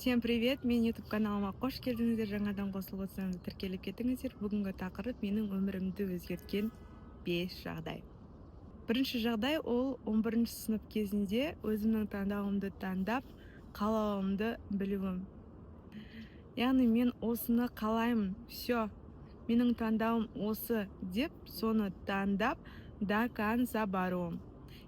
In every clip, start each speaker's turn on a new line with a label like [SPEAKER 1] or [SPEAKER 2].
[SPEAKER 1] Всем привет! Менің YouTube каналыма қош келдіңіздер. Жаңадан қосылып отырсаңыз, тіркеліп кетіңіздер. Бүгінгі тақырып: менің өмірімді өзгерткен 5 жағдай. Бірінші жағдай: ол 11 сынып кезінде өзімнің таңдауымды таңдап, қалауымды білуім. Яғни мен осыны қалаймын, все, менің таңдауым осы деп, соны таңдап, до конца баруым.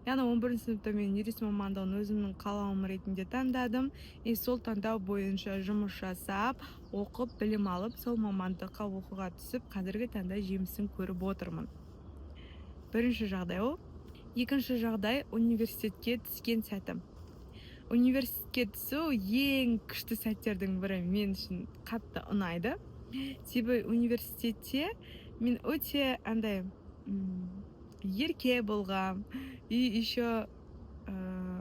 [SPEAKER 1] Яғни 11 сыныпта мен юрист мамандығын өзімнің қалауым ретінде таңдадым и сол таңдау бойынша жұмыс жасап, оқып, білім алып, сол мамандыққа оқуға түсіп, қазіргі таңда жемісін көріп отырмын. Бірінші жағдай ол. Екінші жағдай: университетке түскен сәтім. Университетке түсу ең күшті сәттердің бірі, мен үшін қатты ұнайды. Себебі университетте мен өте андай ерке болғам и еще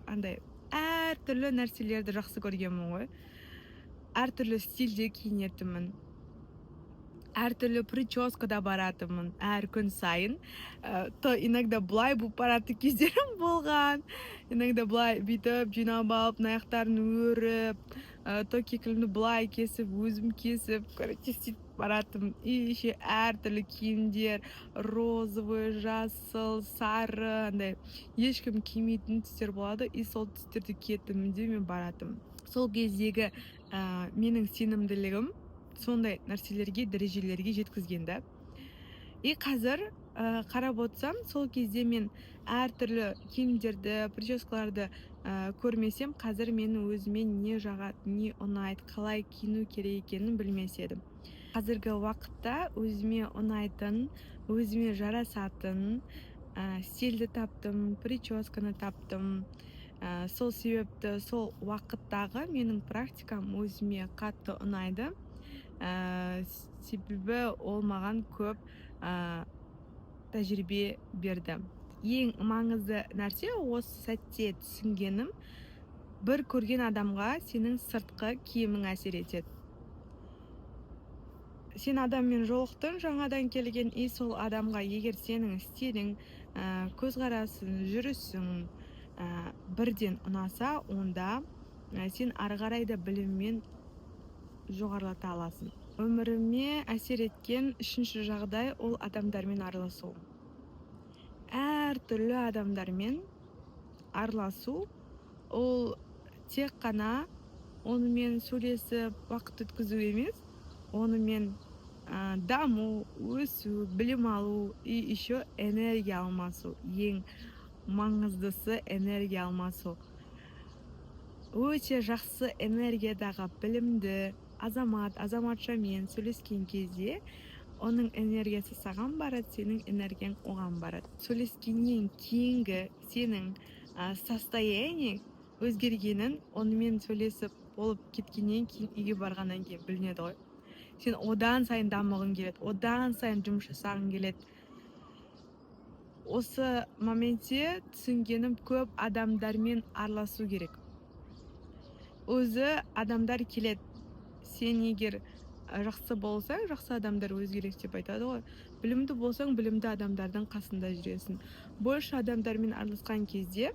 [SPEAKER 1] андай әртүрлі нәрселерді жақсы көргенмін ғой. Әртүрлі стильде киінетінмін, әртүрлі прическада баратынмын әр күн сайын. То иногда былай болып баратын кездерім болған, иногда былай бүйтіп жинап алып, мына жақтарын өріп, то кекілімді былай кесіп, өзім кесіп, короче, сөйтіп баратынмын. И еще әртүрлі киімдер: розовый, жасыл, сары, андай ешкім кимейтін түстер болады и сол түстерді киетінмін де мен баратынмын. Сол кездегі менің сенімділігім сондай нәрселерге, дәрежелерге жеткізген да. И қазір қарап отырсам, сол кезде мен әртүрлі киімдерді, прическаларды көрмесем, қазір менің өзіме не жағады, не ұнайды, қалай киіну керек екенін білмес едім. Қазіргі уақытта өзіме ұнайтын, өзіме жарасатын стильді таптым, прическаны таптым. Сол себепті сол уақыттағы менің практикам өзіме қатты ұнайды. Себебі ол маған көп тәжірибе берді. Ең маңызды нәрсе, осы сәтте түсінгенім: бір көрген адамға сенің сыртқы киімің әсер етеді. Сен адаммен жолықтың жаңадан келген и сол адамға егер сенің стилің, көзқарасың, жүрісің бірден ұнаса, онда сен ары қарай да біліммен жоғарылата аласың. Өміріме әсер еткен үшінші жағдай: ол адамдармен араласу. Әртүрлі адамдармен араласу ол тек қана онымен сөйлесіп, уақыт өткізу емес, онымен даму, өсу, білім алу и еще энергия алмасу. Ең маңыздысы — энергия алмасу. Өте жақсы энергиядағы білімді азамат, азаматшамен сөйлескен кезде оның энергиясы саған барады, сенің энергияң оған барады. Сөйлескеннен кейінгі сенің состояниең өзгергенін онымен сөйлесіп болып кеткеннен кейін, үйге барғаннан кейін білінеді ғой. Сен одан сайын дамығың келеді, одан сайын жұмыс жасағың келеді. Осы моментте түсінгенім: көп адамдармен араласу керек. Өзі адамдар келеді. Сен егер жақсы болсаң, жақсы адамдар өзі келеді деп айтады ғой. Білімді болсаң, білімді адамдардың қасында жүресің. Больше адамдармен араласқан кезде,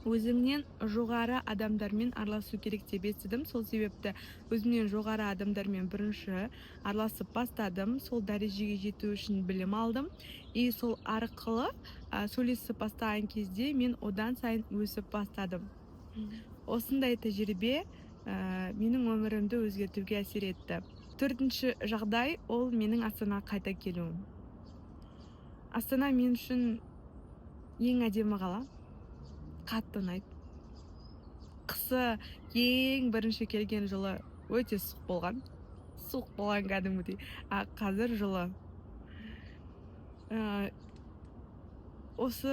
[SPEAKER 1] өзіңнен жоғары адамдармен араласу керек деп естідім. Сол себепті өзімнен жоғары адамдармен бірінші араласып бастадым. Сол дәрежеге жету үшін білім алдым и сол арқылы сөйлесіп бастаған кезде мен одан сайын өсіп бастадым. Осындай тәжірибе менің өмірімді өзгертуге әсер етті. Төртінші жағдай: ол менің Астанаға қайта келуім. Астана мен үшін ең әдемі қала, қатты ұнайды. Қысы ең бірінші келген жылы өте суық болған, суық болған кәдімгідей, а қазір жылы. Осы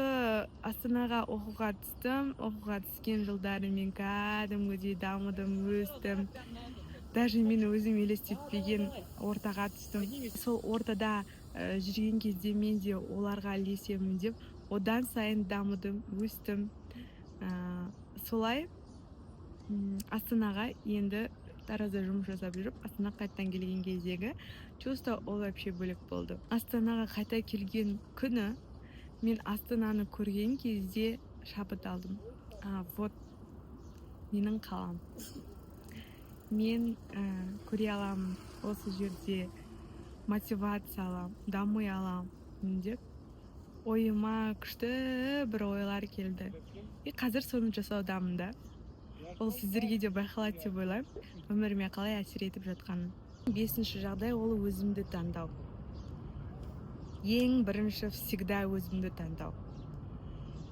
[SPEAKER 1] Астанаға оқуға түстім. Оқуға түскен жылдары мен кәдімгідей дамыдым, өстім. Даже мен өзім елестетпеген ортаға түстім. Сол ортада жүрген кезде мен де оларға ілесемін деп, одан сайын дамыдым, өстім. Солай, Астанаға енді Таразда жұмыс жасап жүріп, Астанаға қайтадан келген кездегі чувство ол вообще бөлек болды. Астанаға қайта келген күні мен Астананы көрген кезде шабыт алдым: а вот менің қалам. Мен көре аламын, осы жерде мотивация аламын, дами аламын деп ойыма күшті бір ойлар келді. И қазір соны жасаудамын да. Ол сіздерге де байқалады деп ойлаймын, өміріме қалай әсер етіп жатқанын. Бесінші жағдай — ол өзімді таңдау. Ең бірінші всегда өзімді таңдау.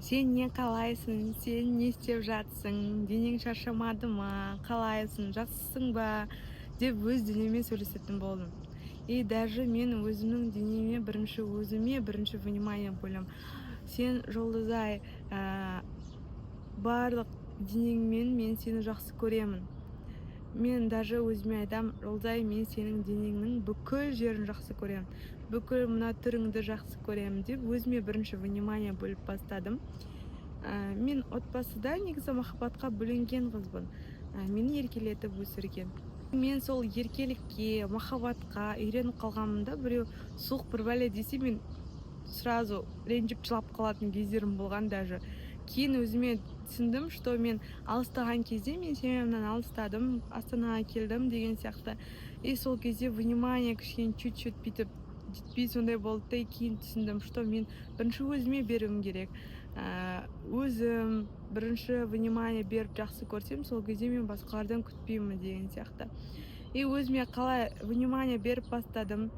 [SPEAKER 1] Сен не қалайсың, сен не істеп жатсың, денең шаршамады ма, қалайсың, жақсысың ба деп өз денеме сөйлесетін болдым. И даже мен өзімнің денеме бірінші, өзіме бірінші внимание бөлемін. Сен, Жұлдызай, барлық денеңмен мен сені жақсы көремін. Мен даже өзіме айтамын: «Жұлдызай, мен сенің денеңнің бүкіл жерін жақсы көремін, бүкіл мына түріңді жақсы көремін», — деп өзіме бірінші внимание бөліп бастадым. Мен отбасыда негізі махаббатқа бөленген қызбын. Мені еркелетіп өсірген. Мен сол еркелікке, махаббатқа үйреніп қалғанмын да. Біреу суық бір бәле десе, мен сразу ренжіп, жылап қалатын кездерім болған даже. Кейін өзіме түсіндім, что мен алыстаған кезде, мен семьямнан алыстадым, Астанаға келдім деген сияқты, и сол кезде внимание кішкене чуть чуть бүйтіп жетпей сондай болды да. И кейін түсіндім, что мен бірінші өзіме беруім керек. Өзім бірінші внимание беріп, жақсы көрсем, сол кезде мен басқалардан күтпеймін деген сияқты. И өзіме қалай внимание беріп бастадым: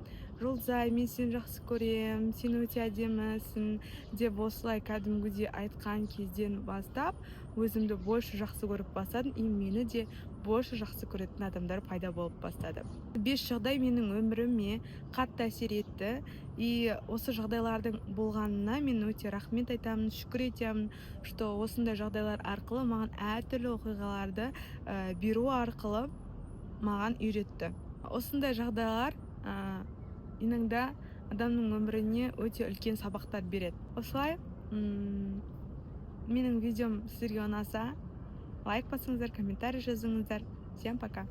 [SPEAKER 1] «Жұлдызай, мен сені жақсы көремін, сен өте әдемісің», — деп осылай кәдімгідей айтқан кезден бастап өзімді больше жақсы көріп бастадым, и мені де больше жақсы көретін адамдар пайда болып бастады. Бес жағдай менің өміріме қатты әсер етті. И осы жағдайлардың болғанына мен өте рахмет айтамын, шүкір етемін, что осындай жағдайлар арқылы маған әртүрлі оқиғаларды беру арқылы маған үйретті. Осындай жағдайлар иногда адамның өміріне өте үлкен сабақтар береді. Осылай, менің видеом сіздерге ұнаса, лайк басыңыздар, комментарий жазыңыздар. Всем пока!